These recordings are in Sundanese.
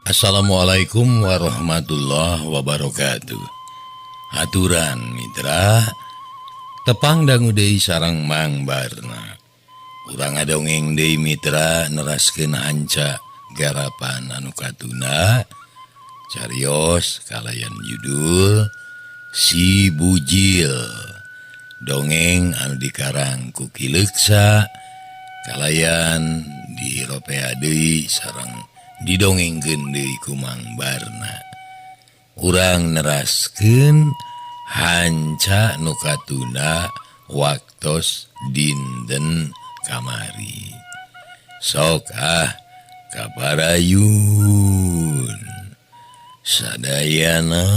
Assalamualaikum warahmatullahi wabarakatuh. Haturan Mitra tepang dangu deui sareng Mang Barna. Urang ngadongeng deui Mitra neraskeun hanca garapan anu katuna carios kalayan judul Si Bujil. Dongeng anu dikarang ku Ki Leuksa kalayan diropea deui sareng didongengkeun deui ku Mang Barna. Urang neraskeun hanca nu katuna waktos dinten kamari. Sok ah kaparayun sadayana.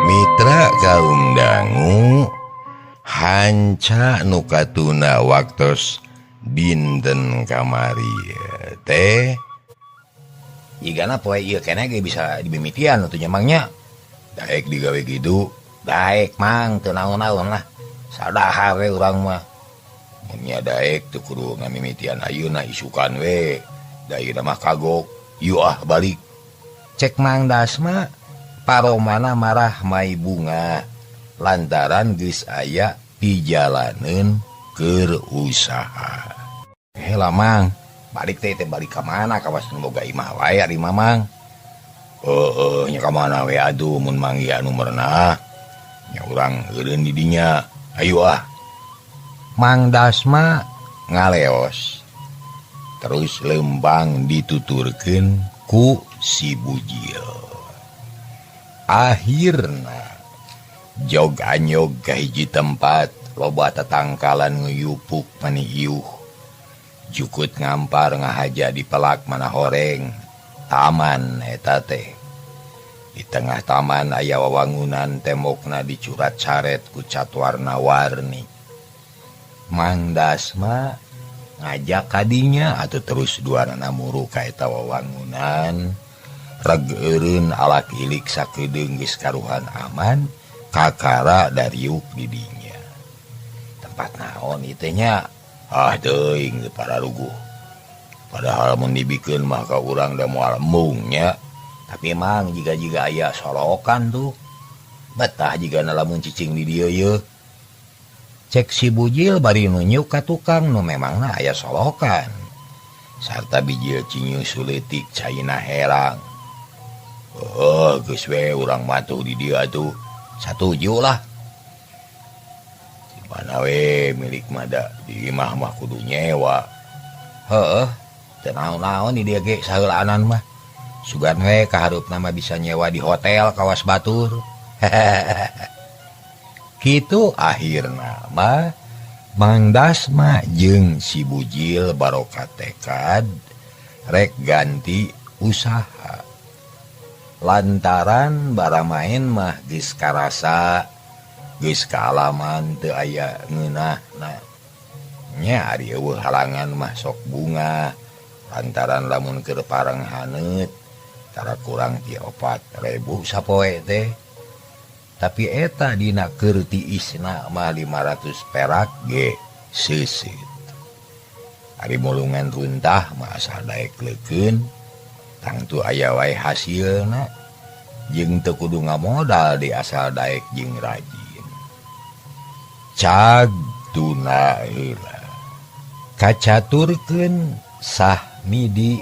Mitra kaum dangu hanca nu katuna waktos dinten kamari teh jigana poe ieu keneh ge bisa dibimitian atuh nya Mang nya. Daek digawe kitu. Daek Mang, teu naon-naon lah. Sadahar we urang mah. Mun nya daek teu kudu ngamimitian ayeuna isukan we. Da ieu mah kagok. Yuk ah balik. Cek Mang Dasma paromana marah mai bunga lantaran geus aya pijalaneun keur usaha. Hela Mang, balik teh teh balik ka mana kawasan boga imah wae ari Mamang. Heueuh nya ka mana we atuh mun manggih anu merenah. Nya urang eureun di dinya. Ayo ah. Mang Dasma ngaleos. Terus lembang dituturkeun ku si Bujil. Akhirna jog anyog ka hiji tempat loba tatangkalan nguyupuk mani iuh. Jukut ngampar ngahaja di pelak mana horeng taman eta teh. Di tengah taman aya wawangunan tembokna dicurat caret ku cat warna-warni. Mang Dasma ngajak kadinya atuh terus duanana muru ka eta wawangunan. Reg eureun alak ilik sakedeung geus karuhan aman kakara dariuk di dinya. Tempat naon ieu teh nya? Ah teuing teu pararuguh. Padahal mun dibikeun mah ka urang da moal embung nya. Tapi Mang jiga-jiga aya solokan tuh. Betah jigana lamun cicing di dieu yeuh. Cek si Bujil bari nunjuk ka tukang nu memangna aya solokan. Sarta bijil cinyu suletik caina herang. Oh, geus we urang matuh di dieu atuh. Satuju lah. Di mana we milik mah da di imah mah kudu nyewa. Heueuh, teu naon-naon di dieu ge saheulaanan mah. Sugan we kahareupna mah bisa nyewa di hotel kawas batur. Kitu akhirna mah Mang Dasma jeung si Bujil barokat tekad rek ganti usaha. Lantaran baramaen mah geus karasa geus kaalaman teu aya ngeunahna. Nya ari eueuh halangan mah sok bunga lantaran lamun keur pareng haneut tara kurang ti 4.000 sapoe teh. Tapi eta dina keur tiisna mah 500 perak ge seuseut. Ari mulungan runtah mah asal daek leukeun tangtu aya wae hasilna jeung teu kudu ngamodal di asal daek jeung rajin. Cag tuna heula kacaturkeun sahmidi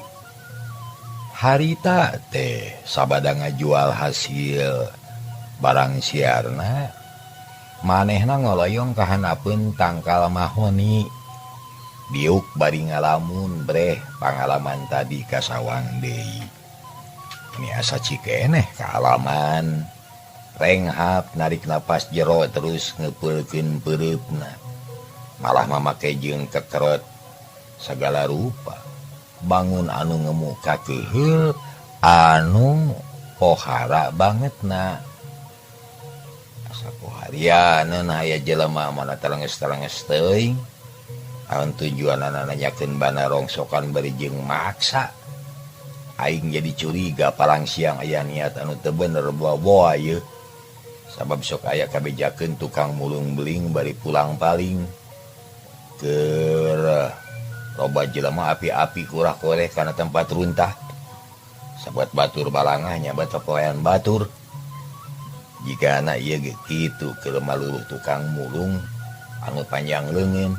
harita teh sabada ngajual hasil barang siarna manehna ngoloyong kahanapeun tangkal mahoni. Diuk bari ngalamun breh pangalaman tadi kasawang deui. Ini asa cikeneh kaalaman. Renghap narik napas jero terus ngepeulkeun peureupna. Malah mamake jeung kekerot segala rupa. Bangun anu ngemuka keuheul anu pohara bangetna. Sapoharianeun aya jelema mana talenges-talenges teuing. Aon tujuanana nanyakeun bana rongsokan bari jeung maksa. Aing jadi curiga palang siang aya niat anu teu bener boa-boa ieu. Sabab sok aya kabejakeun tukang mulung beling bari pulang paling. Keur loba jelema api-api kurah-koreh kana tempat runtah. Sabuat batur balangah nya bat papoean batur. Jika anak ieu ge kitu keur maluruh tukang mulung anu panjang leungeun.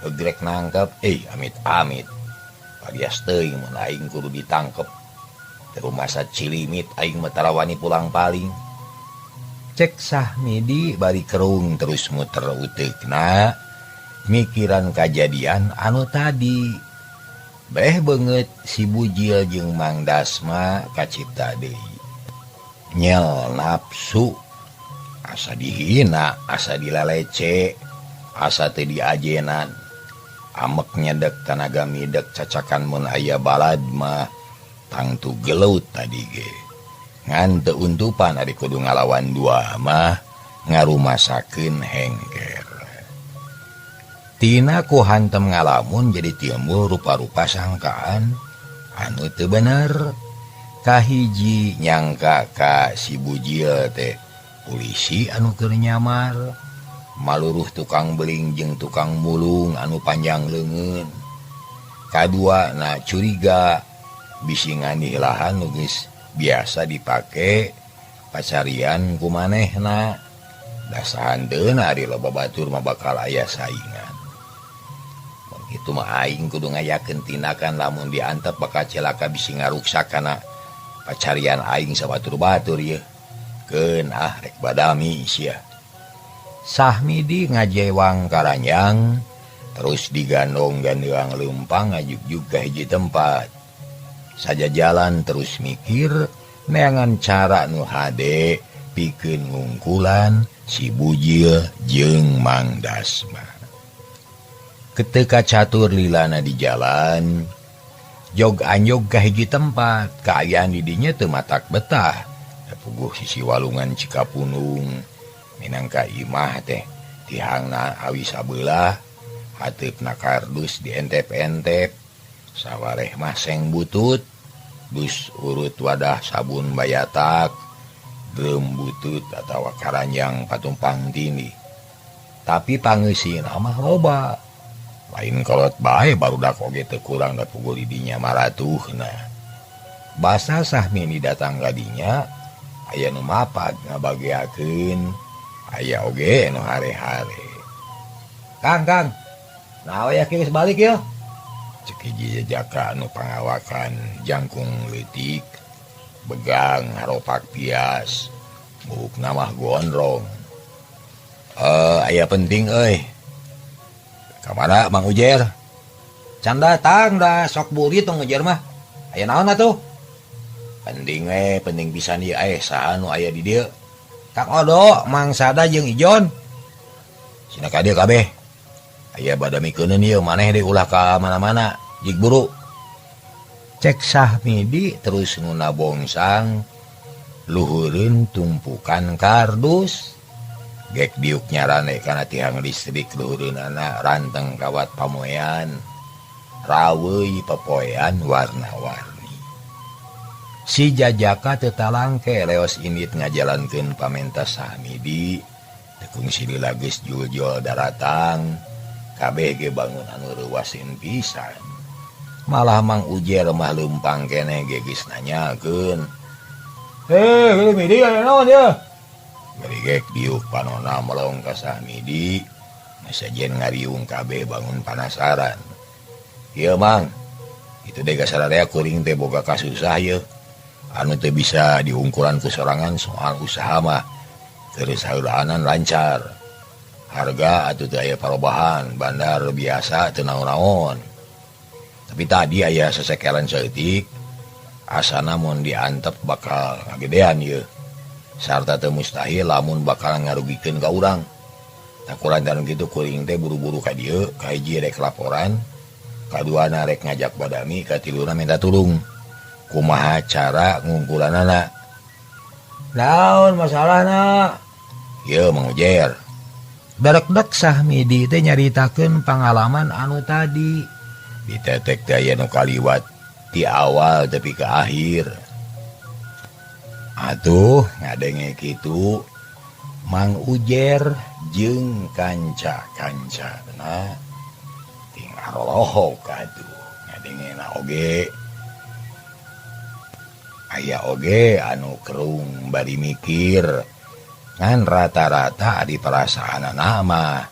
Egrek nangkep, amit-amit. Alias teuing mun aing kudu ditangkep. Teu masa cilimit aing mah tarawani pulang paling. Cek Sahmidi bari kerung terus muter uteukna mikiran kajadian anu tadi. Beh beungeut si Bujil jeung Mang Dasma kacipta deui. Nyel nafsu asa dihina, asa dilalece, asa teu diajenan. Amek nyedek tanaga midek cacakan mun aya balad mah tangtu gelut tadi ge. Ngan teu untupan ari kudu ngalawan dua mah ngarumasakeun hengker. Tina ku hantem ngalamun jadi timbul rupa-rupa sangkaan anu teu bener. Kahiji nyangka ka si Bujil teh polisi anu keur nyamar, maluruh tukang beling jeung tukang mulung anu panjang leungeun. Kadua na curiga bisi ngani lahan nu geus biasa dipake pacarian ku manehna. Dasahan deuna ari loba batur mah bakal aya saingan. Mun kitu mah aing kudu ngayakeun tindakan lamun diantep bakal celaka bisi ngaruksak kana pacarian aing sabatur-batur ieu. Keun ah rek badami sia. Sahmidi ngajewang karanjang terus digandong gandeang leumpang ngajugjug ka hiji tempat. Saja jalan terus mikir neangan cara nu hade pikeun ngungkulan si Bujil jeung Mang Dasma. Ketika catur lilana di jalan, jog anjog ka hiji tempat, kaayaan di dinya teu matak betah. Puguh sisi walungan Cikapundung minangka imah teh tihangna awi sabelah, hateupna kardus dientep-entep, sawareh mah seng butut, dus urut wadah sabun bayatak, drum butut atawa karanjang patumpang tini. Tapi pangeusina mah loba. Lain kolot bae barudak oge teu kurang da puguh di dinya maratuhna. Basa Sahmini datang ka dinya aya nu mapag ngabageakeun, aya oge nu hare-hare. Kang, Kang, naon aya geus balik yeuh? Cek hiji jejaka anu pangawakan jangkung leutik, begang haropak pias, buukna mah gondrong. Aya penting euy. Kamana Mang Ujer? Can datang da sok buri tong ngejer mah. Aya naon atuh? Penting we, penting pisan ieu saha nu aya di dieu? Kang Odo, Mang Sada jeung Ijon. Sina ka dieu kabeh. Aya badamikeuneun ieu maneh deui ulah ka mana-mana, jig buru. Cek Sahmidi terus nu nabongsang luhureun tumpukan kardus. Gek diuk nyarane kana tihang listrik luhureunana ranteng kawat pamoean, raweuy pepoean warna-warni. Si jajaka teu talangke leos indit ngajalankeun pamenta Sahmidi, teu kungsi lila geus juljol daratang, kabeh ge bangun anu reuwaseun pisan. Malah Mang Ujer mah leumpang keneh ge geus nanyakeun. Heh, Midi aya naon ieu? Gerigek diuk panona melong ka Sahmidi, sajen ngariung kabeh bangun panasaran. Ieu Mang, itu deh gasararea kuring teh boga kasusah ieu. Anu teu bisa diungkuran ku sorangan soal usaha mah. Terus haulaanan lancar. Harga atuh teu aya parobahan, bandar biasa teu naon-naon. Tapi tadi aya sesekelan saeutik, asana mun diantep bakal ngagedean ieu. Sarta teu mustahil lamun bakal ngarugikeun ka urang. Takuran dan kitu kuring teh buru-buru ka dieu, kahiji rek laporan, kaduana rek ngajak badami, katiluna minta tulung. Kumaha cara ngungkulanana? Naon masalahna? Ieu Mang Ujer. Darekdek Sahmidi teh nyaritakeun pangalaman anu tadi. Ditetek teh aya nu kaliwat ti awal tepi ka akhir. Atuh ngadenge kitu Mang Ujer jeung kanca-kancana tinggal lohok atuh ngadengena oge. Aya oge anu kerung bari mikir ngan rata-rata di perasaanana mah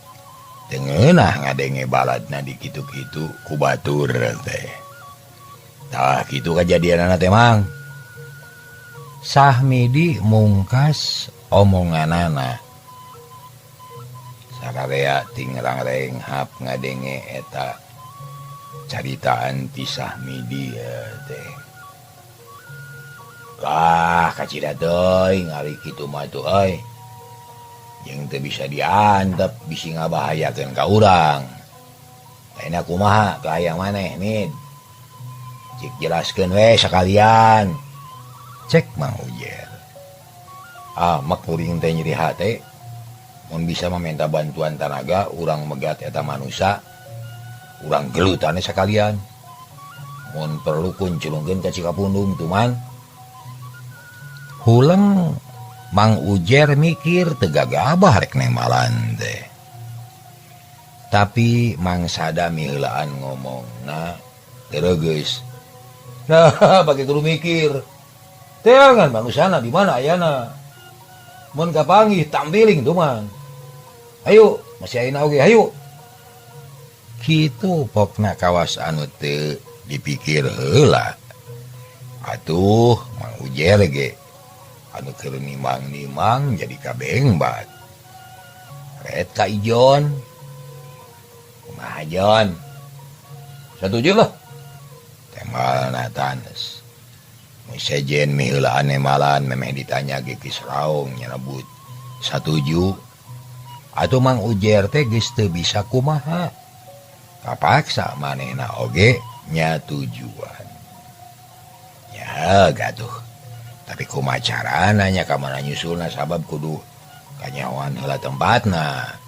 teu ngeunah ngadenge baladna di kitu-kitu ku batur teh. Tah kitu kajadianana teh Mang. Sahmidi mungkas omonganana. Sararea ting rangrenghap ngadenge eta caritaan ti Sahmidi teh. Lah kacida teuing ari kitu mah tuh euy. Jeung teu bisa diantep bisi ngabahayakeun ka urang. Ayeuna kumaha ka hayang maneh Mid? Cik jelaskeun we sakalian. Cek Mang Ujer. Ah mak kuring teh nyeri hate. Mun bisa mah minta bantuan tanaga urang megat eta manusa. Urang gelutan sakalian. Mun perlu kunculungkeun ka Cikapundung tuman. Huleng Mang Ujer mikir teu gagabah rek nemalan teh. Tapi Mang Sada miheulaan ngomongna teu geus. Nah, pake kudu mikir. Teangan manusana di mana ayana? Mun kapanggih tampiling tuman. Ayo, masih ayeuna oge hayu. Kitu pokna kawas anu teu dipikir heula. Atuh Mang Ujer ge anu keur nimang-nimang jadi kabengbat. Ret ka Ijon. Kumaha Jon? Satuju lah. Temalna tanes. Nu sejen miheulaan nemalan memeh ditanya ge geus raung nyerebut. Satuju. Atuh Mang Ujer teh geus teu bisa kumaha. Kapaksa manehna oge nyatujuan. Ya gatuh. Tapi kumaha carana nya ka mana nyusulna sabab kudu kanyahoan heula tempatna.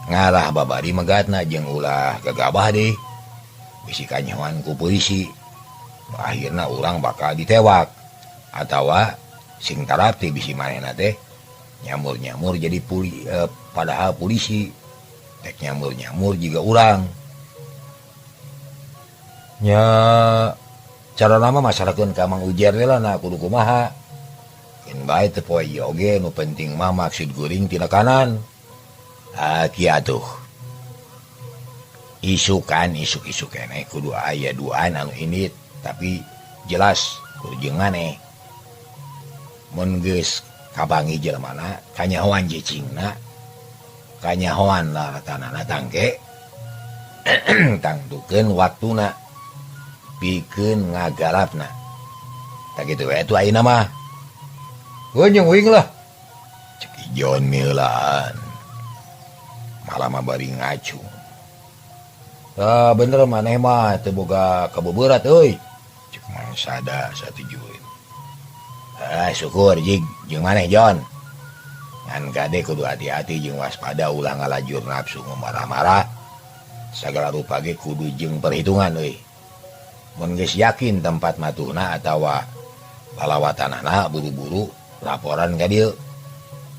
Ngarah babari megatna jeung ulah gagabah deui. Bisi kanyahoan ku polisi. Akhirna urang bakal ditewak atawa sing tarapti bisi manehna teh nyamur-nyamur jadi padahal polisi tek nyamur-nyamur juga urang. Nya cara nama masyarakat ka Mang Ujer we lah na kudu kumaha. Keun bae teu poe ieu oge nu penting mah maksud guring tina kanan. Ah kieu atuh. Isukan isuk-isuk keneh kudu aya duaan anu indit tapi jelas kudu jeung maneh. Mun geus kapanggih jelemana kanyahoan cicingna kanyahoan lah tanana tangke tangtukeun waktuna pikeun ngagarapna. Tah kitu we atuh ayeuna mah. Geus uing lah. Cek Ijon miheulaan. Malah mah bari ngacung. Ah bener maneh mah teu boga kabeuberat euy. Cek Mang Sada satujueun. Ah syukur jig jeung maneh Jon. Ngan kade kudu hati-hati jeung waspada ulah ngalajur nafsu marah-marah. Sagala rupa ge kudu jeung perhitungan euy. Mun geus yakin tempat matuhna atawa lalawatanana buru-buru laporan ka dieu.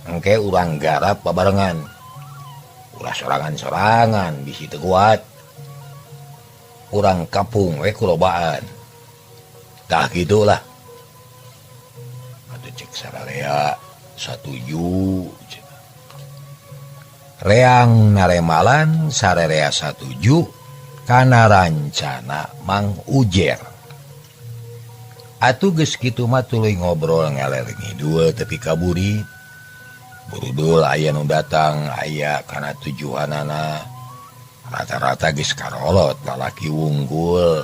Engke urang garap babarengan. Ulah sorangan-sorangan bisi teu kuat. Urang kapung we kulobaan. Tah kitulah. Atuh cek sararea satuju. Reang naremalan sararea satuju kana rancana Mang Ujer. Atuh geus kitu mah tuluy ngobrol ngaler ngidul tepi ka burit. Burudul aya nu datang aya kana tujuanana. Rata-rata geus karolot lalaki wungkul.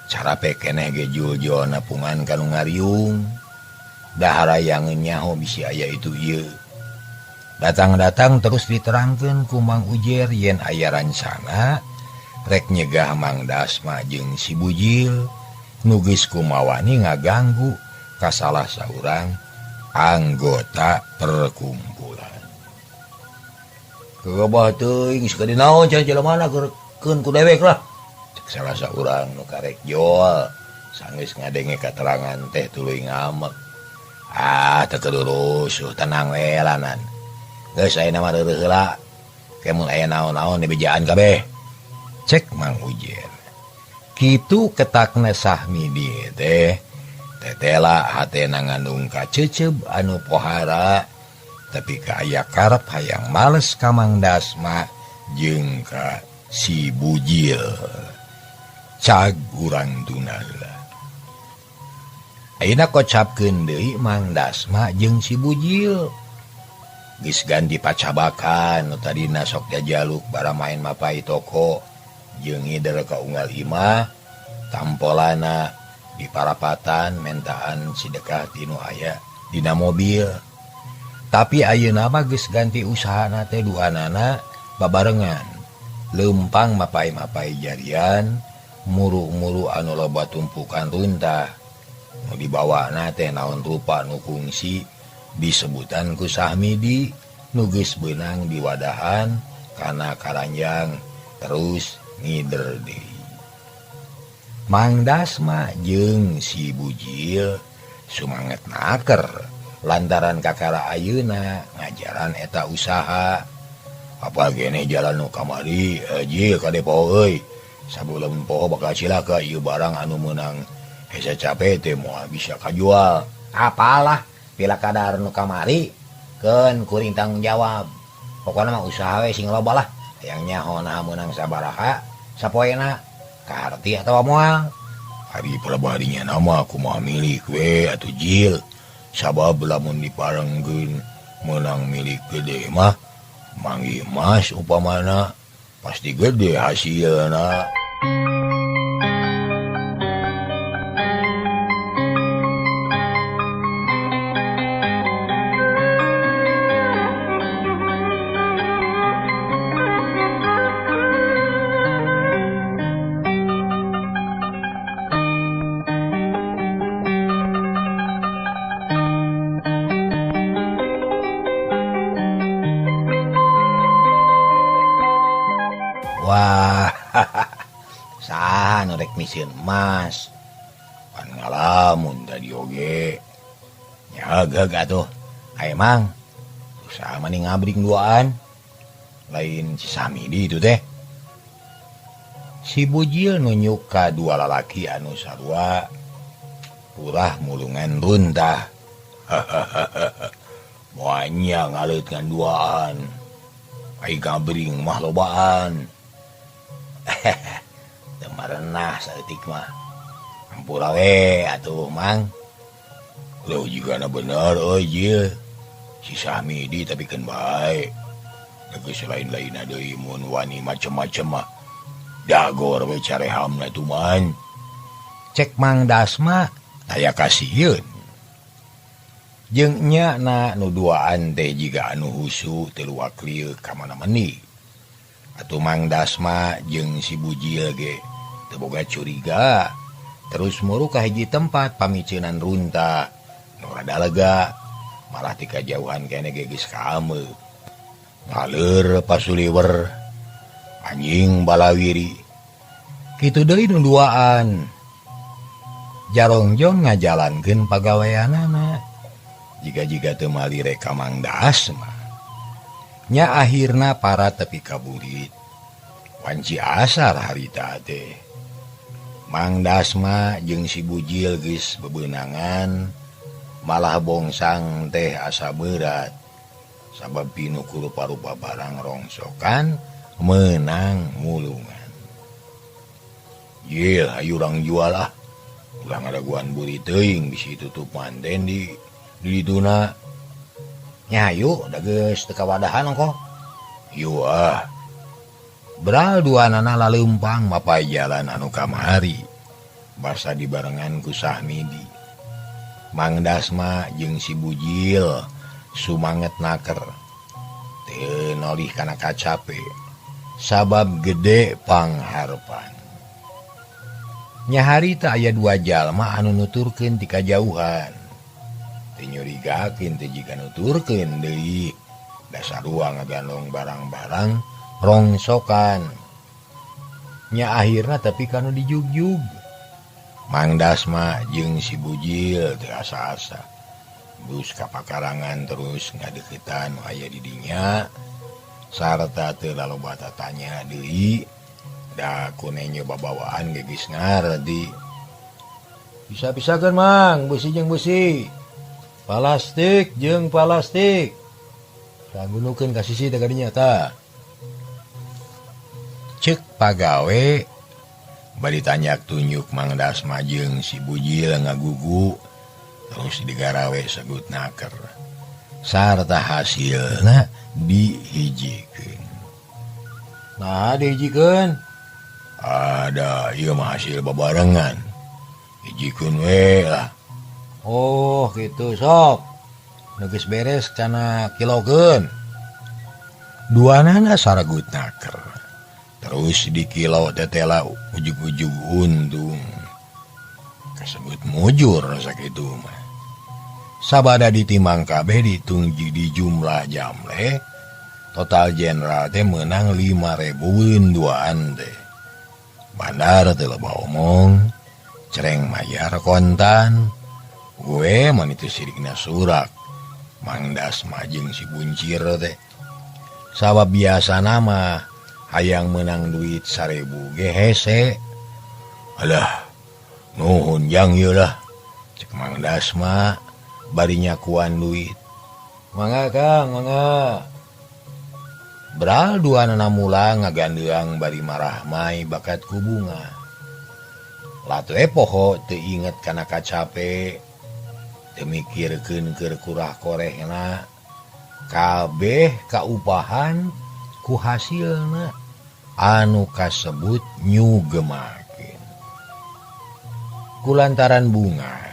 Cara pekeneh ge jul-jul nepungan ka nu ngariung. Dahara yang nyaho bisi aya itu ieu. Datang-datang terus diterangkeun ku Mang Ujer yen aya rancana rek nyegah Mang Dasma jeung si Bujil nu geus kumawani ngaganggu ka salah saurang Anggota perkumpulan. Keubah teuing geus gede naon cenah jelema mana keun ku dewek lah. Cek salah saurang nu karek jol sanggeus ngadenge katerangan teh tuluy ngamek. Ah teu kudu rusuh tenang we lanan. Geus ayeuna mah reureuh heula. Ke mun aya naon-naon dibejaan kabeh. Cek Mang Ujer. Kitu ketakna Sahmidi teh tetela hatena ngandung kaceceb anu pohara tapi ka aya karep hayang males ka Mang Dasma jeung ka si Bujil. Cag urang tuna heula. Ayeuna kocapkeun deui Mang Dasma jeung si Bujil. Geus ganti pacabakan nu tadina sok jajaluk bara main mapai toko jeung ngider ka unggal imah tampolana di parapatan mentaan sidekah tinu aya dina mobil. Tapi ayeuna mah geus ganti usahana teh duanana babarengan. Leumpang mapai-mapai jarian, muru-muru anu loba tumpukan runtah. Nu dibawana teh naon rupa nu kungsi disebutan ku Sahmidi nu geus beunang diwadahan kana karanjang terus ngider deui. Mang Dasma jeung si Bujil sumanget naker lantaran kakara ayeuna ngajaran eta usaha. Apa gene jalan nu kamari jil ka depo euy. Sabulan poho bakal cilaka ieu barang anu meunang hese cape teh moal bisa kajual. Apalah pila kadar nu kamari keun kuring tanggung jawab. Pokona mah usaha we sing loba lah. Hayang nyaho naha meunang sabaraha sapoena kaharti atawa moal. Ari prabadinya nama kumaha milik we atuh jil. Sabab lamun diparengkeun meunang milik gede mah manggih emas upamana pasti gede hasilna. Wah, saha nu rek misieun emas? Pan ngalamun tadi oge. Nya geug atuh. Ayo Mang, usaha mah ngabring duaan. Lain si Samidi itu teh. Si Bujil nunjuk ka dua lalaki anu sarua purah mulungan runtah. Moanya ngaleut ngan duaan. Ai gabring mah lobaan. Teu marenah saeutik mah. Ampura we atuh Mang. Leuh jigana bener euy jil. Si Samidi tapi keun bae. Geus lain-lainna deui mun wani macem-macem mah. Dagor we carehamna tuman. Cek Mang Dasma aya kasieun. Jeung nya na nu duaan teh jiga anu husu teu luak lieu ka mana-mani. Atuh Mang Dasma jeung si Bujil ge teu boga curiga. Terus muru ka hiji tempat pamiceunan runtah. Nu rada lega, malah ti kajauhan kene ge geus kaameu. Ngaleur pasuliwer anjing balawiri. Kitu deui nu duaan. Jarongjong ngajalankeun pagaweanana. Jiga-jiga teu malire ka Mang Dasma. Nya akhirna para tepi ka burit. Wanci asar harita teh. Mang Dasma jeung si Bujil geus bebeunangan, malah bongsang teh asa berat. Sabab pinu ku rupa-rupa barang rongsokan meunang mulungan. Jil, hayu urang jual ah. Ulah ngadaguan buri teuing bisi tutup manten di dituna. Nya hayu da geus teu kawadahan ongkoh. Yu ah. Beral duanana laleumpang mapai jalan anu kamari. Basa dibarengan ku Sahmidi. Mang Dasma jeung si Bujil sumanget naker. Teu nolih kana kacape. Sabab gede pangharepan. Nya harita aya dua jalma anu nuturkeun ti kajauhan. Teu nyurigakeun teh jiga nuturkeun deui. Dasar ruang ngagandong barang-barang rongsokan. Nya akhirna tapi kanu dijugjug. Mang Dasma jeung si Bujil teu asa-asa. Bus ka pakarangan terus ngadeukeutan nu aya di dinya. Sarta teu laloba tatanya deui. Da kunenyo babawaan ge geus ngarti. Bisa-bisakeun Mang, beusi jeung beusi. Palastik jeung palastik. Ragunukeun ka sisi teh kadinya tah. Cek pagawe bari tanyak tunjuk Mang Dasma jeung si Bujil ngagugu terus digarawe segut naker. Sarta hasilna dihijikeun. Nah, dihijikeun. Ada ieu mah hasil babarengan. Hijikeun we lah. Oh, gitu sok. Nu geus beres kana kilokeun. Duanana saragut naker. Terus di kilo tetela ujug-ujug untung. Kasebut mujur sakitu mah. Sabada ditimbang kabeh ditung di jumlah jamleh total jenderal teh meunang 5.000 duaan teh. Bandar teh loba omong, cereng mayar kontan. Gue mun itu sirikna surak. Mang Dasma jeung si Buncir teh. Sabab biasana mah hayang menang duit 1.000 ge hese. Alah, nuhun jang ieu lah. Cek Mang Dasma bari nyakuan duit. Mangga Kang, mangga. Beral duanana mula ngagandeang bari marahmai bakat ku bunga. Latu poho teu inget kana kacape. Teu mikirkeun keur kurah korehna. Kabeh kaupahan ku hasilna anu kasebut nyugemakeun. Kulantaran bunga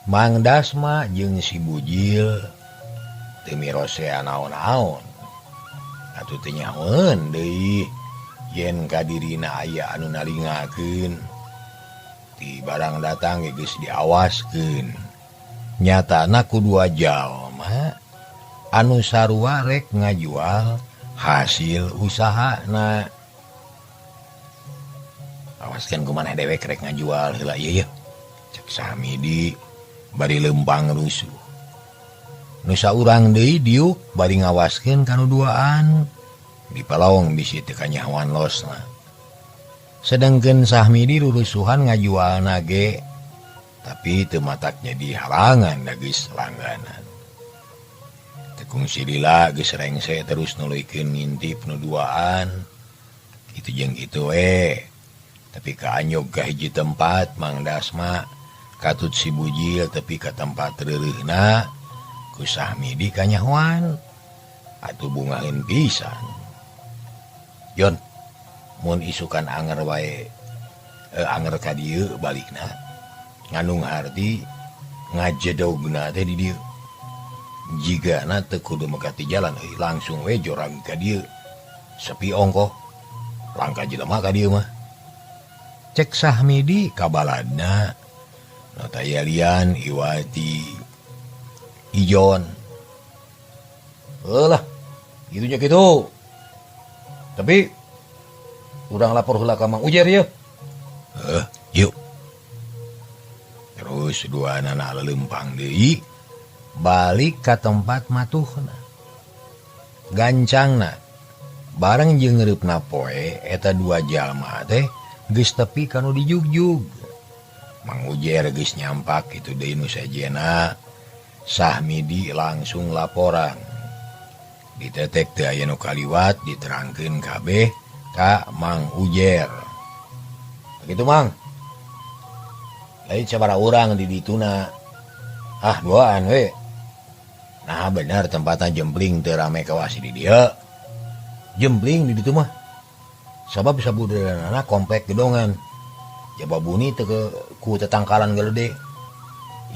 Mang Dasma jeung si Bujil teu mirosea naon-naon. Atuh teu nyahoeun deui yen kadirina aya anu nalingakeun. Ti barang datang ge geus diawaskeun. Nyatana ku dua jalma anu sarua rek ngajual hasil usahana. Awaskeun ku maneh dewek rek ngajual heula ieu yeuh. Cek Samidi bari lempang rusuh. Nu saurang deui diuk bari ngawaskeun kanu duaan. Dipalawong bisi teu kanyahoan losna. Sedengkeun Sahmidi rurusuhan ngajualna ge tapi teu matak jadi halangan da geus langganan. Tekung silila geus rengse terus nuluykeun ngintip nu duaan. Kitu jeung kitu we. Tapi kaanyog ka hiji tempat Mang Dasma katut si Bujil tepi ka tempat reureuhna ku Sahmidi kanyahoan. Atuh bungaheun pisan. Yon, mun isukan anger wae anger ka dieu balikna. Ngandung harti ngajedogna teh di dieu. Jigana teu kudu mekati jalan euy, langsung we jorang ka dieu. Sepi ongkoh. Langka jelema ka dieu mah. Cek Sahmidi kabaladna. Notayalian Iwati Ijon. Heulah, gitunya kitu. Tapi urang lapor heula ka Mang Ujer yeuh. Heuh, yuk. Terus dua anak lempang deui balik ka tempat matuhna. Gancangna bareng jeung ngereupna poe eta dua jalma teh geus tepi kanu dijugjug. Mang Ujer geus nyampak kitu deui nu sejena. Sahmidi langsung laporan. Ditetek teu aya nu kaliwat diterangkeun kabeh ka Mang Ujer. Kitu Mang. Lain sabaraha urang di dituna. Ah, duaan we. Nah, bener tempatna jempling teu rame kawasi di dieu. Jempling di ditu mah. Sabab sabudeurana komplek gedongan. Jaba buni teu ku tetangkalan galede.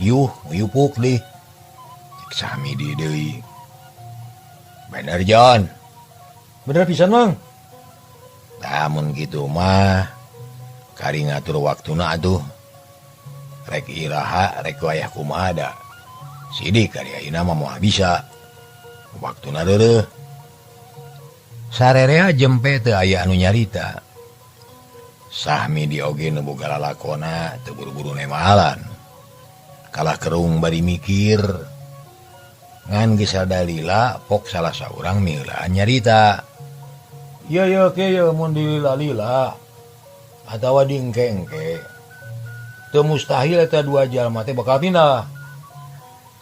Yuh, yupuk deh. Cek Sahmidi deui. Bener John. Bener pisan Mang. Lamun kitu mah kari ngatur waktuna atuh. Rek iraha rek wayah kumaha da. Sidik ari ayeuna mah moal bisa. Waktuna reureuh. Sarerea jempe teu aya anu nyarita. Sahmi dioge nu boga lalakona teu buru-buru nemalan. Kalah kerung bari mikir. Ngan geus sadalila pok salah saurang mieulaan nyarita. Ieu ieu kieu mun dilila-lila atawa diengke-engke. Teu mustahil eta dua jalma teh bakal pindah.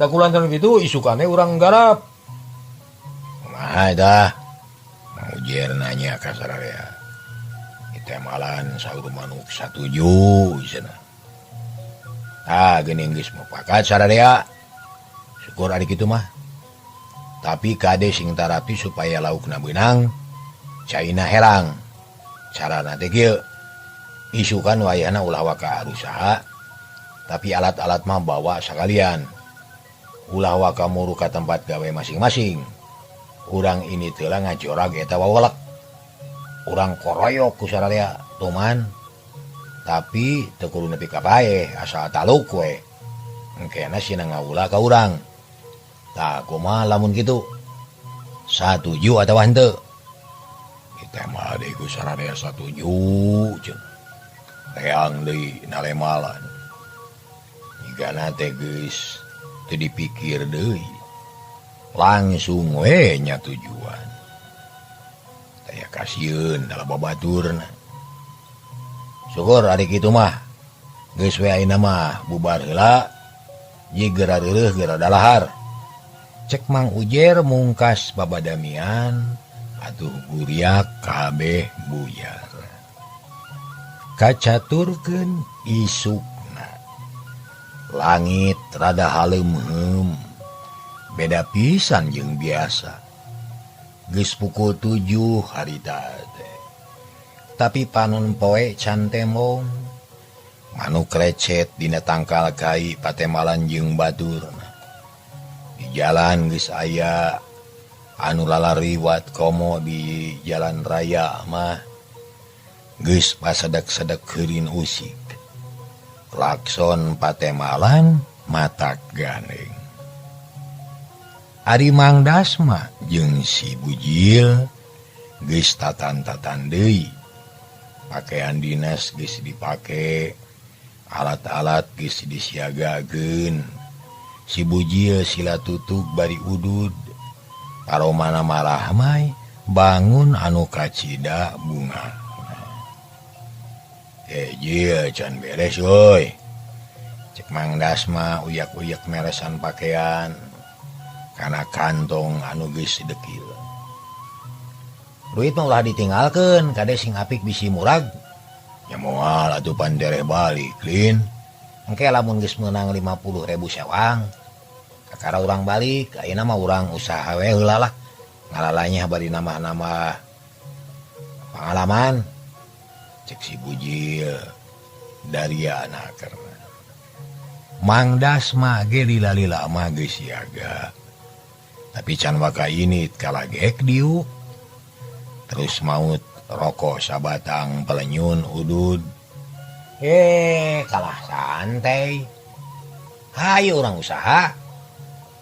Tak kulantaran kitu isukane urang garap. Kumaha tah? Mang Ujer nanya ka sararea. Temalan saur manuk satuju cenah. Ah geuning geus mufakat sararea. Syukur ari kitu mah. Tapi kade sing tarapi supaya laukna beunang, caina herang. Carana teh kieu. Isukan wayahna ulah waka usaha, tapi alat-alat mah bawa sakalian. Ulah waka muru ka tempat gawe masing-masing. Urang ini teh ngajorag eta wawelek. Urang koroyok ku sararea tuman, tapi teu kudu nepi ka paeh asal taluk we. Engkena sina ngawula ka urang. Tah kumaha lamun kitu? Satuju atawa henteu? Kita mah deui ku sararea satuju cenah. Reang deui nalemalan. Jigana teh geus teu dipikir deui. Langsung we nya tujuan. Aya kasieun dalam babaturna. Syukur ari kitu mah. Geus we ayeuna mah bubar heula. Ye geura reureuh geura dalahar. Cek Mang Ujer mungkas babadamian atuh guriak kabeh buyar. Kacaturkeun isukna. Langit rada haleumheum. Beda pisan jeung biasa. Geus pukul 7 harita teh. Tapi panon poe can tembong. Manuk recet dina tangkal kai patemalan jeung baturna. Di jalan geus aya anu lalariwat komo di jalan raya mah geus pasedek-sedek heurin usik. Klakson patemalan matak gandeng. Ari Mang Dasma jeung si Bujil geus tatan-tatan deui. Pakaian dinas geus dipake, alat-alat geus disiagakeun. Si Bujil sila tutug bari udud. Paromana marahmai bangun anu kacida bunga. Jil can beres euy. Cek Mang Dasma uyak-uyak meresan pakaian. Kana kantong anu geus dekil. Duit mah ulah ditinggalkeun, kade sing apik bisi murag. Nya moal atuh pandereh balik, Lin. Engke lamun geus meunang 50.000 sewang, kakara urang balik, ayeuna mah urang usaha we heula lah. Ngalalanya bari nambah-nambah pengalaman. Cek si Bujil daria nakerna. Mang Dasma ge lila-lila mah geus siaga. Tapi can waka ini kalagek diuk. Terus maut rokok sabatang pelenyun udud. Kalah santai. Hayu orang usaha.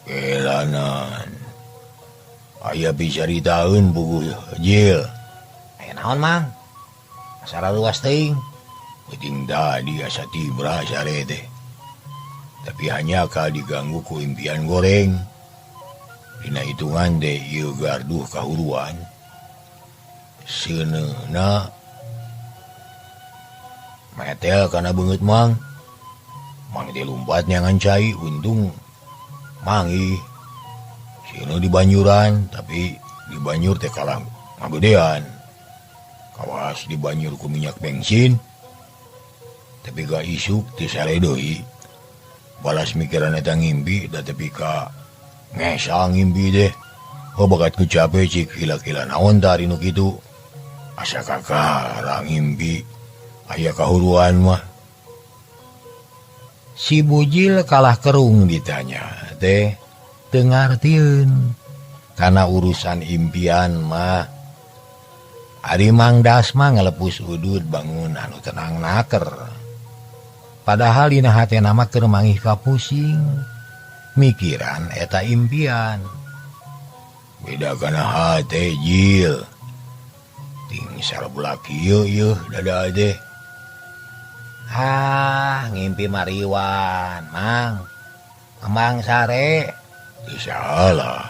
Elanan. Aya bisa ditaeun buku jil. Aya naon Mang? Asara luas teuing. Penting tadi asa tibra sare teh. Tapi hanya kal diganggu ku impian goreng. Dina hitungan teh ieu garduh kahuruan. Seuneuna metel kana beungeut Mang. Mang teh lumpat nyangan cai untung manggih. Sieuna di banyuran tapi di banyur teh kalah ngagedean. Kawas di banyur ku minyak bensin. Tapi ga isuk teu sare deui. Balas mikiran eta ngimpi da tepi ka ngesang ngimpi deh. Oh bakat ku capek cik hila-hila naon tari nu kitu. Asa kakara ngimpi aya kahuruan mah. Si Bujil kalah kerung ditanya teh teu ngartieun kana urusan impian mah. Ari Mang Dasma ngalepus udud bangun anu tenang naker. Padahal dina hatena mah keur mangih ka pusing. Mikiran eta impian. Beda kana hate jil. Ting sarabula kieu yeuh dada teh. Ah, ngimpi mariwan, Mang. Kembang sare. Teu salah.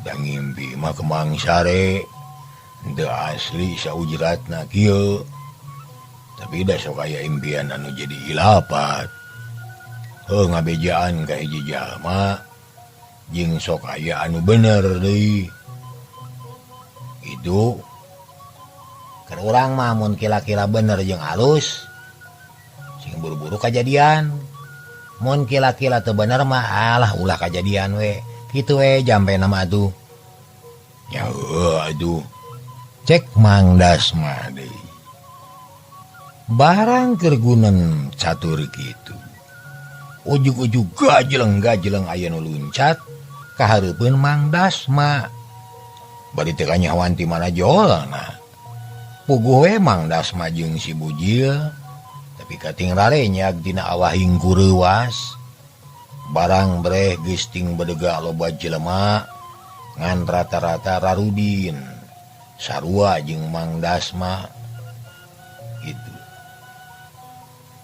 Da ngimpi mah kembang sare. Teu asli saujratna kieu. Tapi da sok aya impian anu jadi ilapat. Heuh ngabejaan ka hiji jalma jeung sok aya anu bener deui. Itu keur urang mah mun kila-kila bener jeung alus sing buru-buru kajadian. Mun kila-kila teu bener mah alah ulah kajadian we. Kitu we jampe nama atuh. Ya heuh atuh. Cek Mang Dasma deui. Barang keur gunen catur kitu. Ujug-ujug gajeleng-gajeleng aya nu luncat ka hareupeun Mang Dasma. Bari teu kanyahoan ti mana jolna. Puguh we Mang Dasma jeung si Bujil, tapi kating rarenyag dina awahing kureuwas. Barang breh geus ting bedega loba jelema ngan rata-rata rarudin. Sarua jeung Mang Dasma gitu.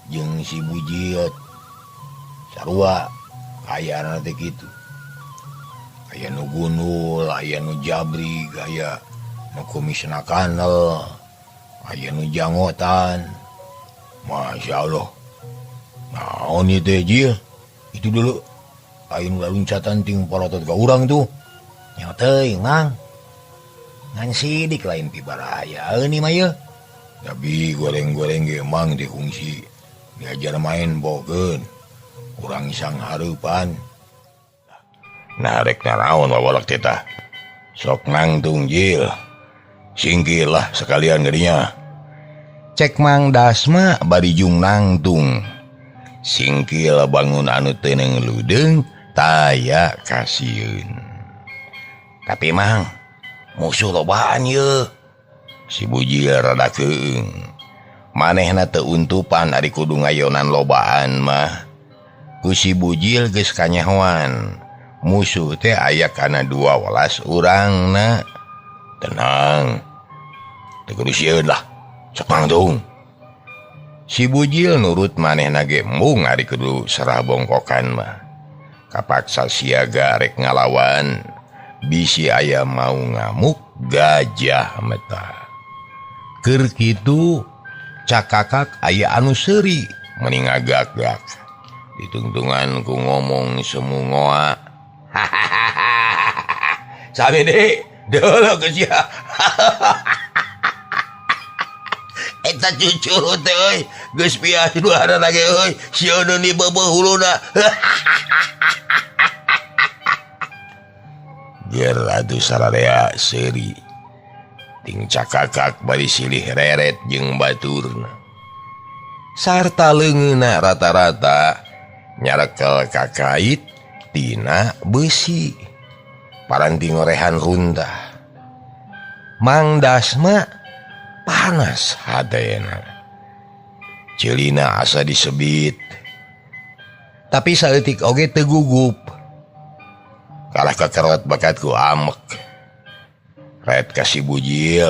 Jeung si Bujil sarua kaayaan teh kitu. Aya nu gundul, aya nu jabrig, aya nu kumisna kanel, aya nu jangotan. Masya Allah. Naon ieu teh jil? Itu dulu aya nu laluncatan ting palotot ka urang tuh. Nya teuing Mang. Ngan sidik lain pibaraya euy mah yeuh. Tapi goreng-goreng ge Mang dikungsi diajar main bogeun. Kurang sang hareupan. Nah rek naraon wawalak teh tah. Sok nangtung jil. Singkir lah sekalian geunya. Cek Mang Dasma bari jung nangtung. Singkil bangun anu teu ludeung taya kasieun. Tapi Mang, musuh lobaan yeuh. Si Bujil rada keung. Manehna teu untupan ari kudu ngayonan lobaan mah. Ku si Bujil geus kanyahoan. Musuh teh aya kana 12 urangna. Tenang. Teu kudu sieun lah. Sok nangtung. Si Bujil nurut manehna ge embung ari kudu serah bongkokan mah. Kapaksa siaga rek ngalawan. Bisi aya mau ngamuk gajah meta. Keur kitu cakakak aya anu seuri meni ngagak-gak. Ditungtungan ku ngomong semungoa. Hahaha. Sami deui, deuleu geus sia. Eta cucurut teh euy, geus pias duana ge euy, sieun di beubeut huluna. Ger atuh sararea seuri. Ting cakakak bari silih reret jeung baturna. Sarta leungeunna rata-rata nyarekel kakait tina besi. Paranti ngorehan runtah. Mang Dasma panas hatena. Ceulina asa disebit. Tapi saeutik oge teu gugup. Kalah kekerot bakatku amek. Red kasih Bujil.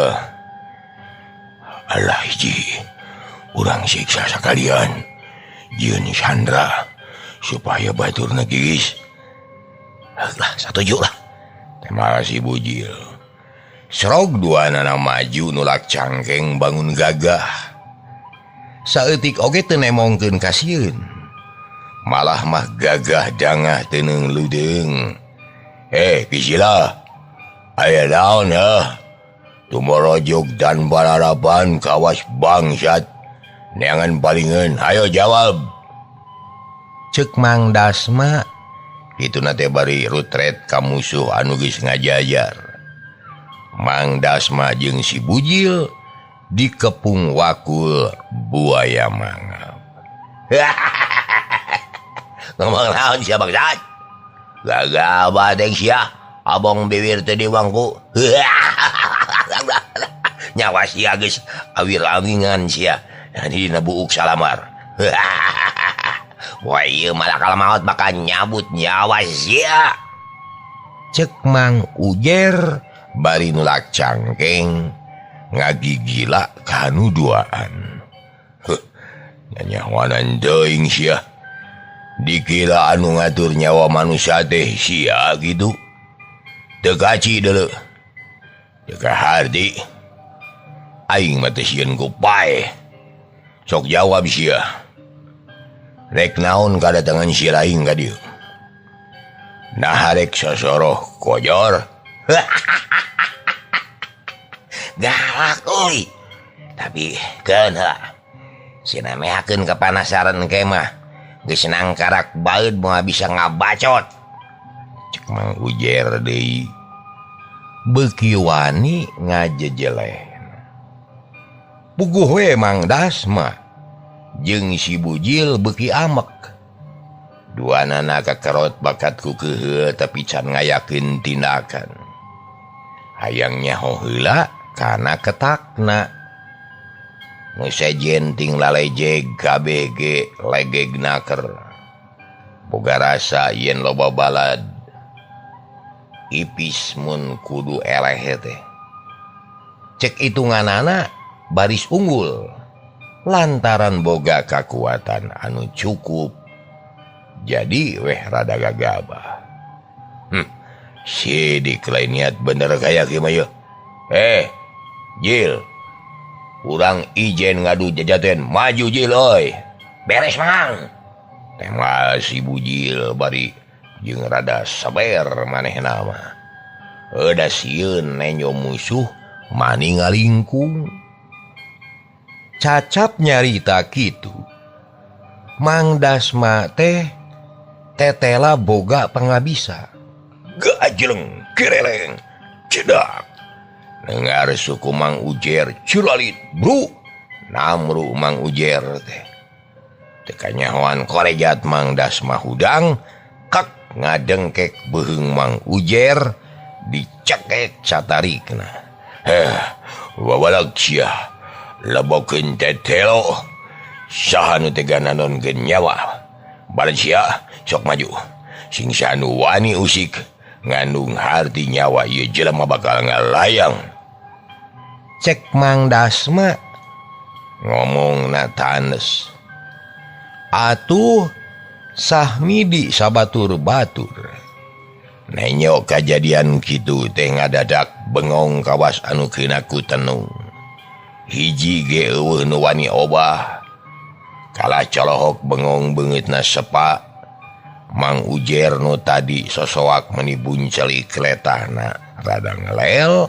Alah hiji, urang siksa sakalian. Jieun Sandra supaya baturna geus. Lah, satuju lah. Tema si Bujil. Serog duanana maju nulak cangkeng bangun gagah. Saeutik oge teu nemongkeun kasieun. Malah mah gagah dangah teu ludeung. Kisila. Aya naon ya? Tumorojog dan bararaban kawas bangsat. Neangan palingan, ayo jawab. Cek Mang Dasma, itu nate bari rutret ka musuh anu geus ngajajar. Mang Dasma jeung si Bujil dikepung wakul buaya mangap. Ngomong naon sia bangsat? Gagah badeng sia, abong bibir teh diwangku. Nyawa sia geus awir-awingan sia. Dina buuk salamar. Wah ieu malakal maut bakal nyabut nyawa sia. Cek Mang Ujer bari nulak cangkeng ngagigila kanu duaan. Heuh, nyanyawanan teuing sia. Dikira anu ngatur nyawa manusia teh sia gitu. Teu kaci deuleu. Teu kaharti. Aing mah teh sieun ku paeh. Sok jawab sia. Rek naon kadatangan sia lain ka dieu? Nah rek sosoroh kojor. Galak euy. Tapi keun heula. Sina mehakeun kapanasaran ke mah. Geus nangkarak baeud moal bisa ngabacot. Cek Mang Ujer deui. Beuki wani ngajejeleh. Puguh we Mang Dasma jeung si Bujil beuki amek. Duanana kakerot bakat ku keuheul tapi can ngayakeun tindakan. Hayang nyaho heula kana ketakna. Nu sejen ting lalejeg KBG legeg naker. Boga rasa yen loba balad ipis mun kudu eleh teh. Cek hitunganana baris unggul lantaran boga kakuatan anu cukup. Jadi weh rada gagabah. Sidik lain niat bener kaya kieu mah yeuh. Jil. Urang ijen ngadu jajaten maju Jil euy. Beres Mang. Teh mah si Bujil bari jeung rada saber manehna mah. Euda sieun nenjo musuh mani ngalingkung. Cacap nyarita kitu. Mang Dasma teh tetela boga pangabisa. Gajleng kereleng cedak. Dengar suku Mang Ujer curalit bru. Namru Mang Ujer teh. Teu kanyahoan korejat Mang Dasma hudang kak ngadengkek beuheung Mang Ujer dicekek satarikna. Heh, wawalag sia. Lebokeun tetelo. Saha nu tega nanonkeun nyawa. Balad sia sok maju. Sing sanu wani usik ngandung harti nyawa ieu jelema bakal ngalayang. Cek Mang Dasma ngomongna tanes. Atuh Sahmidi sabatur-batur. Nenyo kajadian kitu teh ngadadak bengong kawas anu keuna ku tenung. Hiji ge eueuh nu wani obah. Kala colohok bengong beungeutna sepa. Mang Ujer nu tadi sosoak meni bunceli kletahna rada ngelel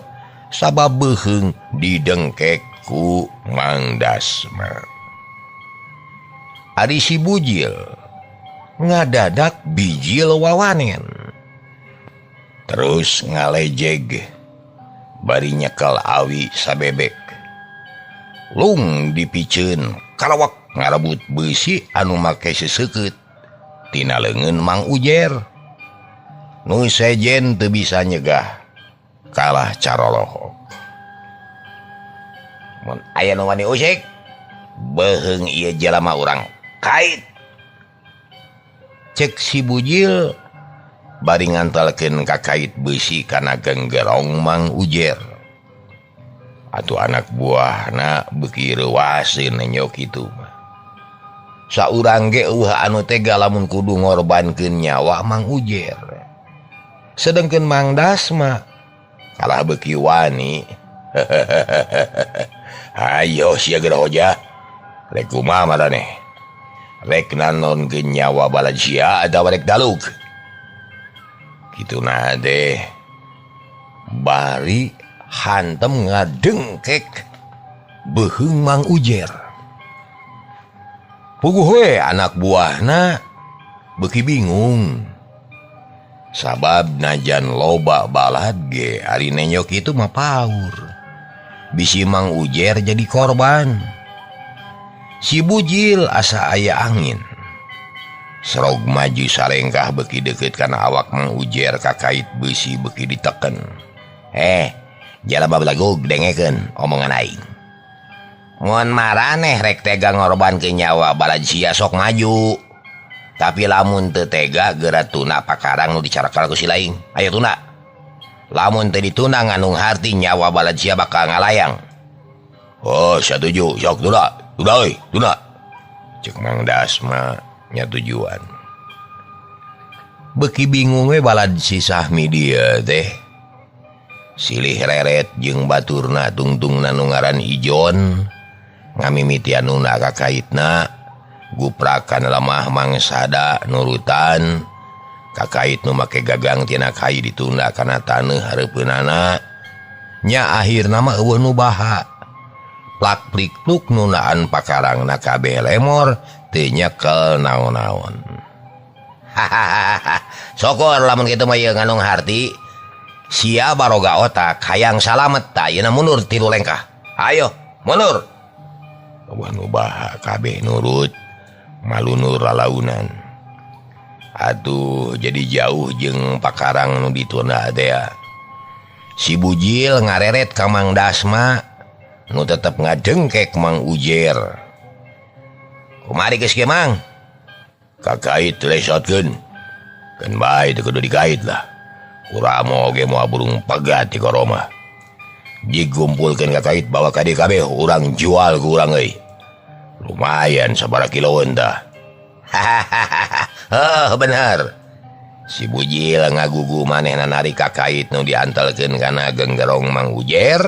sabab beuheung didengkek ku Mang Dasma. Ari si Bujil ngadadak bijil wawanen. Terus ngalejeg bari nyekel awi sabebek. Lung dipiceun kalawak ngarebut beusi anu make seseukeut tina leungeun Mang Ujer. Nu sejen teu bisa nyegah kalah carolohok. Mun aya nu wani usik beuheung ieu jelema urang kait. Cek si Bujil bari ngantalkeun ka kait beusi kana genggerong Mang Ujer. Atuh anak buahna beuki reuaseun nenyo kitu mah. Saurang ge eueuh anu tega lamun kudu ngorbankeun nyawa Mang Ujer. Sedengkeun Mang Dasma kalah beuki wani. Hayo sia geura hoja. Rek kumaha maraneh? Rek nanonkeun nyawa balad sia atawa rek daluk? Kituna teh bari hantem ngadengkek beuheung Mang Ujer. Puguh we anak buahna beuki bingung. Sabab najan loba balad ge ari nenyok itu mah paur. Bisi Mang Ujer jadi korban. Si Bujil asa aya angin. Serog maju salengkah beuki deukeut kana awak Mang Ujer kakait beusi beuki diteken. Jalaba belagog dengekeun omongan aing. Mun maraneh rek tega ngorbankeun nyawa balad sia sok maju. Tapi lamun teu tega geura tuna pakarang nu dicarakal ku si laing. Ayo tuna. Lamun teu dituna nganung harti nyawa balad sia bakal ngalayang. Oh, satuju, sok tuna. Tuna euy, tuna. Cek Mang Dasma nya tujuan. Beki bingung we balad si Sahmi dieu teh. Silih reret jeung baturna tungtungna nu ngaran Ijon. Ngamimitian nuna kakaitna. Guprakan lemah mangsada nurutan kakait nu make gagang tina kai ditunda kana taneuh hareupeunana nya akhirna mah eueuh nu baha plak plik pluk nunaan pakarangna kabeh lemor teu nyekel naon-naon. Hahaha, syukur lamun kitu mah ieu nganung harti sia baroga otak hayang salamet ta ayeuna mundur 3 lengkah. Ayo mundur. Eueuh nu baha kabeh nurut malunur lalaunan. Aduh jadi jauh jeung pakarang nu ditunda teh. Si Bujil ngareret ka Mang Dasma nu tetep ngadengkek Mang Ujer. Kumari geus ge Mang? Kakait lesotkeun. Keun bae teu kudu dikait lah. Kuramo ge moal burung pegat di koroma. Digumpulkeun kakait bawa ka dieu kabeh urang jual ku urang euy. Lumayan sabaraha kiloeun tah. Hahaha. Heuh bener. Si Bujil ngagugu manehna narik kakait nu diantelkeun kana genggerong Mang Ujer,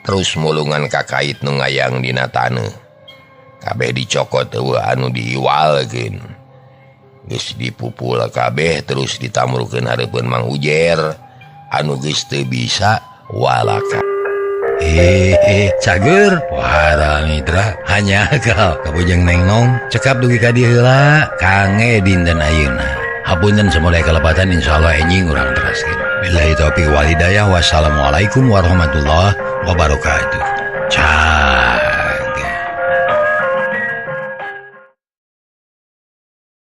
terus mulungan kakait nu ngayang dina taneuh. Kabeh dicokot eueuh anu diiwalkeun. Geus dipupul kabeh terus ditamrukeun hareupeun Mang Ujer anu geus teu bisa walaka. Cager wara mitra hanya kau kabujeng nengnong cekap dugi ka dieu heula kange dinten ayeuna. Hapunten samulai kalepatan insyaallah enjing urang teraskeun. Billahi taufiq wal hidayah, wassalamualaikum warahmatullahi wabarakatuh. Cah.